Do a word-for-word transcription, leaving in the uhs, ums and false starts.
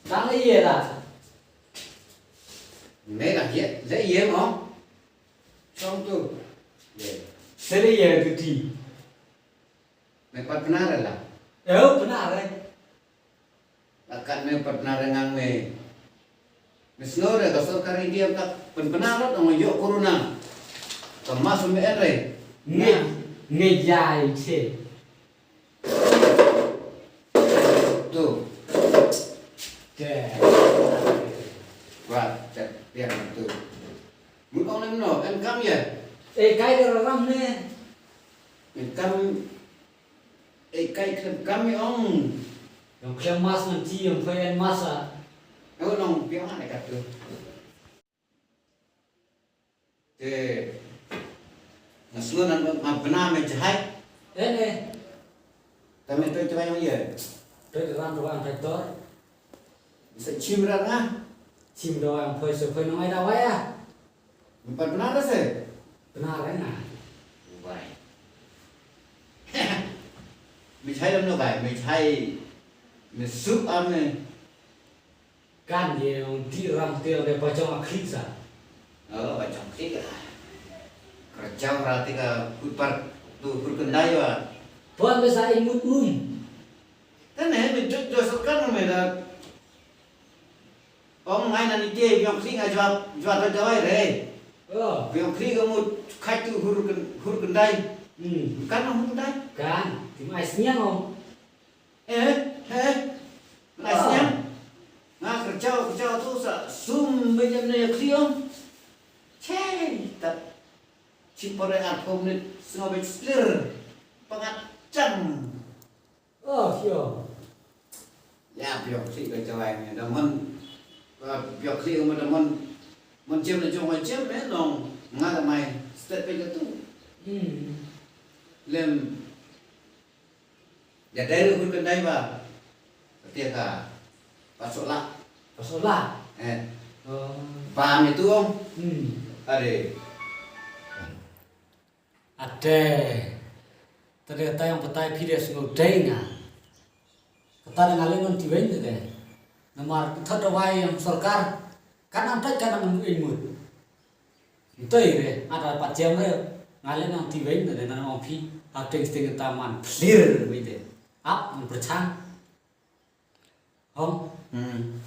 Tang le ye da. Me la ye, le ye mo. Chong tu. Ye. Se le ye tu ti. Me pat pynare la. Eu pynare. Akat me pat pynare ngang me. Me sngew re ka sorkar India ka pynpynar lut ong ïoh corona. Ka mas me en re. Nge nge jai che. Tu. Te. Wa te piang tu. Mut ong nem no en kam ye. Eh kai de ram ne. En kam eh kai klem kam ye ong. Yong klem mas ngan ti yong phai en mas a. Ong nong piang ne kat tu. Te nga sngew nan ma bna me jahai. Eh eh. Tame to jahai ong ye. To ram to ang kai tor. Sa chim rat nga. Chim do ang phoi so phoi nong ai da wai a. Empat benar se. Benar eh na. Wai. Me jahai lam no bai me jahai. Me suk am me. Kan ye ong ti ram ti ong de pajong akhik sa. Oh, pajong akhik ah. Kerja merhati ka hut par tu hut kendai wa. Pon besa imut um. Kan eh me jut jo sorkar me da. Ong ngai nan ite biong kri nga jua jua ta jawai re. Oh. Biong kri ka mut khai tu hur ken hur kendai. Hmm. Kan ong hur kendai. Kan. Tim ai sniang ong. Eh, eh. Ngai sniang. Nga kerja kerja tu sa sum bejam ne kri ong. Che, tat. Chipore arpho minit sngo bej slir. Pangat chang. Oh, sure. Ya, biok si ka jawai ni. Da mon biok si mo da mon mon jem na jong jem eh nong nga da mai step pe tu. Hmm. Lem ya dai lu kun dai ba. Tia ka pasola. Pasola. Eh. Oh. Ba mi tu ong. Hmm. Ade. Ate. Tade kata yang petai pide sngewdei nga. Kata da nga leh ngan tiweng tade. Namar kata da wai yang sorkar. Kan nang tai kan nang ing mut. Ntoi re, ada pat jam re. Nga leh ngan tiweng tade nang ong phi. Ateng sting taman plir wei de. Ap ngan perchang. Hong. Hmm.